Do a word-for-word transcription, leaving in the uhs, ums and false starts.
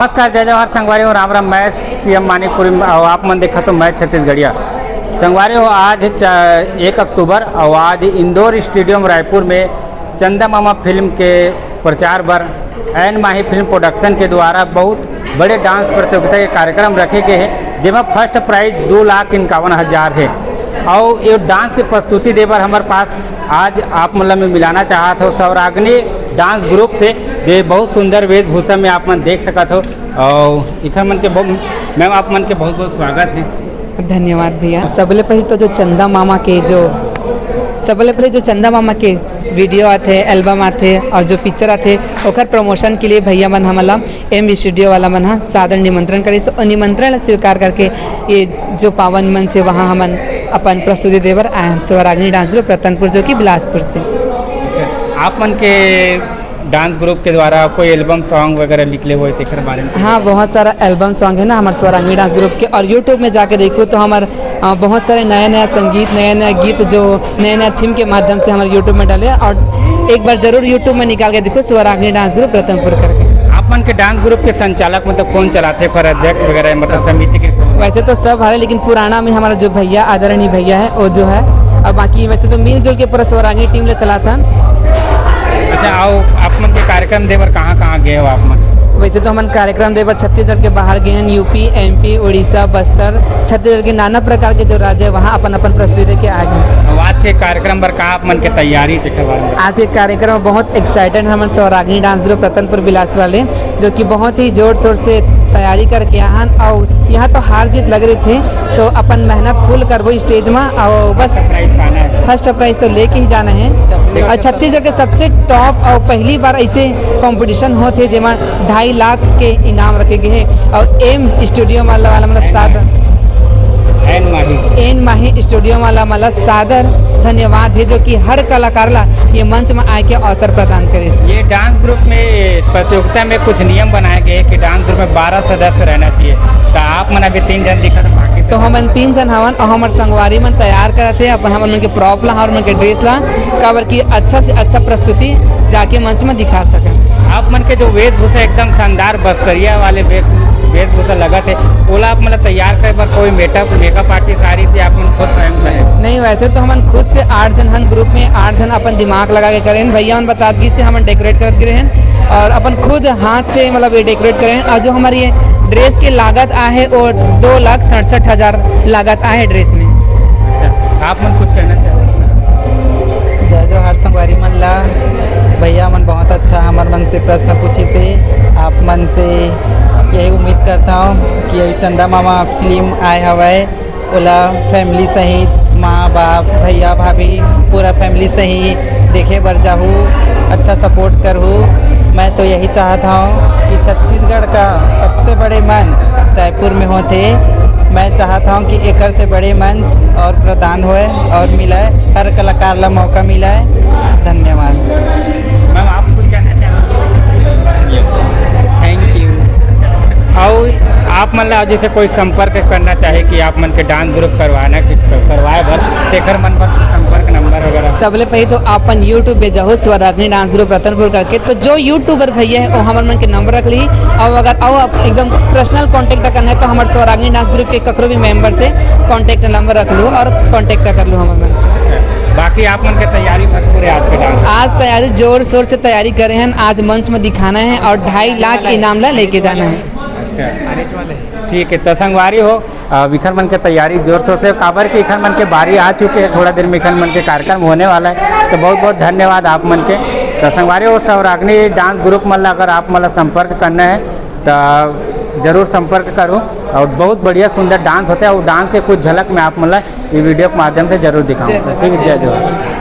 नमस्कार, जय जोहार संगवारी हो, राम राम। मैं सीएम मानिकपुरी अउ आप मन देखत हो मैं छत्तीसगढ़िया। संगवारी हो, आज च-, एक अक्टूबर अउ आज इंदौर स्टेडियम रायपुर में चंदा मामा फिल्म के प्रचार बर ऐन माही फिल्म प्रोडक्शन के द्वारा बहुत बड़े डांस प्रतियोगिता के कार्यक्रम रखे गए हैं, जेमा फर्स्ट प्राइज दो लाख इक्यावन हजार है। अउ ये डांस के प्रस्तुति दे बर हमारे पास आज आप मन ला मैं मिलाना चाहत हो सौरागनी डांस ग्रुप से, जे बहुत सुंदर वेशभूषा में आप मन देख सकत हो। अउ इखर मन के बहुत, मैम, आप मन के बहुत बहुत स्वागत है। धन्यवाद भैया। सबले पहले तो जो चंदा मामा के जो, सबले पहले जो चंदा मामा के वीडियो आथे, एल्बम आथे और जो पिक्चर आथे, ओकर प्रमोशन के लिए भैया मन हमला एम स्टूडियो वाला मन ह सादर निमंत्रण करिस और निमंत्रण ला स्वीकार करके ये जो पावन मंच है, वहाँ हमन अपन प्रस्तुति देबर आए हैं। स्वरागिनी डांस ग्रुप रतनपुर, जो कि बिलासपुर से। अच्छा, आप मन के डांस ग्रुप के द्वारा कोई एल्बम सॉन्ग वगैरह निकले हुए, तेकर बारे में? हाँ, बहुत सारा एल्बम सॉन्ग है ना हमारे स्वरागिनी डांस ग्रुप के, और यूट्यूब में जाके देखो तो हमारे अ, बहुत सारे नया नया संगीत, नया नया गीत जो नया नया थीम के माध्यम से हमारे यूट्यूब में डाले और एक बार जरूर यूट्यूब में निकाल के देखो स्वरागिनी डांस ग्रुप रतनपुर करके। आप मन के डांस ग्रुप के संचालक मतलब कौन चलाथे, पर अध्यक्ष वगैरह मतलब समिति के कौन? वैसे तो सब हरे, लेकिन पुराना में हमारा जो भैया, आदरणीय भैया है, वो जो है, और बाकी वैसे तो मिलजुल के पूरा स्वरागिनी टीम ले चलाथन। अच्छा, आओ, आप मन के कार्यक्रम देबर कहाँ कहाँ गए हो आप मन? वैसे तो हमन कार्यक्रम देबर छत्तीसगढ़ के बाहर गए हैं, यूपी, एमपी, उड़ीसा, बस्तर, छत्तीसगढ़ के नाना प्रकार के जो राज्य है, वहाँ अपन अपन प्रस्तुति दे के आ गए हैं। अब आज के कार्यक्रम बर का आप मन के तैयारी, तेकर बारे में? आज के कार्यक्रम में बहुत एक्साइटेड हमन स्वरागिनी डांस ग्रुप रतनपुर बिलास वाले, जो कि बहुत ही जोर शोर से तैयारी करके आहन, और यहाँ तो हार जीत लग रही थी, तो अपन मेहनत फुल करबो स्टेज में, और बस प्राइज पाना है। फर्स्ट प्राइज तो लेके ही जाना है। और छत्तीसगढ़ के सबसे टॉप और पहली बार ऐसे कंपटीशन होत हे, जेमा ढाई लाख के इनाम रखे गए हैं, और एम स्टूडियो वाला वाला मतलब सादर, एन माही। एन माही स्टूडियो वाला मतलब सादर धन्यवाद है, जो कि हर कलाकार ला ये मंच में आए के अवसर प्रदान करे। ये डांस ग्रुप में, प्रतियोगिता में कुछ नियम बनाए गए कि डांस ग्रुप में बारह सदस्य रहना चाहिए, तो आप मन अभी तीन जन दिखत हो, बाकी तो हमन तीन जन हवन और हमर संगवारी मन तैयार करत हे अपन, हमन मन के प्रॉप ला और मन के ड्रेस ला, काबर कि अच्छा से अच्छा प्रस्तुति जाके मंच में दिखा सकन। आप मन के जो वेशभूषा एकदम शानदार बस्तरिया वाले वे-, वेशभूषा लगत है, ओला आप मतलब तैयार करे बर कोई मेकअप, मेकअप आर्टिस्ट आ रही से आप मन खुद स्वयं करे? नहीं, वैसे तो हमन खुद से आठ जन हन ग्रुप में, आठ जन अपन दिमाग लगा के करें। भैया मन बतात गिस से हमन डेकोरेट करत गिरे हैं और अपन खुद हाथ से मतलब ये डेकोरेट करें। और जो हमारी ये ड्रेस के लागत आहे वो दो लाख सड़सठ हजार लागत आहे ड्रेस में। अच्छा, आप मन कुछ कहना चाहते हैं? जय जोहार संगवारी मन ला। भैया मन बहुत अच्छा हमर मन से प्रश्न पूछिस हे। आप मन से यही उम्मीद करता हूँ कि अभी चंदा मामा फिल्म आए हवय, ओला फैमिली सहित, माँ बाप, भैया भाभी, पूरा फैमिली सहित देखे बर जाहू, अच्छा सपोर्ट करहू। मैं तो यही चाहत हूँ कि छत्तीसगढ़ का सबसे बड़े मंच रायपुर में होथे। मैं चाहत हूँ कि एकर से बड़े मंच और प्रदान होए और मिले, हर कलाकार ला मौका मिले। धन्यवाद। मैम, आप कुछ कहना चाहेंगे? Thank you. और आप मन ला जैसे कोई संपर्क करना चाहे कि आप मन के डांस ग्रुप करवाना कि करवाए बर, तेकर मन बर संपर्क नंबर वगैरह? सबले पहले तो अपन यूट्यूब पे जाओ, स्वरागिनी डांस ग्रुप रतनपुर करके, तो जो यूट्यूबर भैया है वो हमर मन के नंबर रख ली। और अगर और आप एकदम पर्सनल कॉन्टैक्ट करना है तो हमारे स्वरागिनी डांस ग्रुप के ककरो भी मेंबर से कॉन्टैक्ट नंबर रख लो और कॉन्टैक्ट कर लो हमर मन से। अच्छा, बाकी आप मन के तैयारी भरपूर है आज के डांस? आज तैयारी जोर शोर से तैयारी करे हैं, आज मंच में दिखाना है और ढाई लाख इनाम ला लेके जाना है। अच्छा, ठीक है, तो संगवारी हो, अब इखर मन के तैयारी जोर शोर से, काबर कि इखर मन के बारी आ चुके हैं, थोड़ा देर में इखर मन के कार्यक्रम होने वाला है। तो बहुत बहुत धन्यवाद आप मन के। तो संगवारी हो, स्वरागिनी डांस ग्रुप मन ला अगर आप मन ला संपर्क करना है तो जरूर संपर्क करूँ। और बहुत बढ़िया सुंदर डांस होता है, और डांस के कुछ झलक मैं आप मन ला ये वीडियो के माध्यम से जरूर दिखाऊँ। ठीक है, जय जोहार।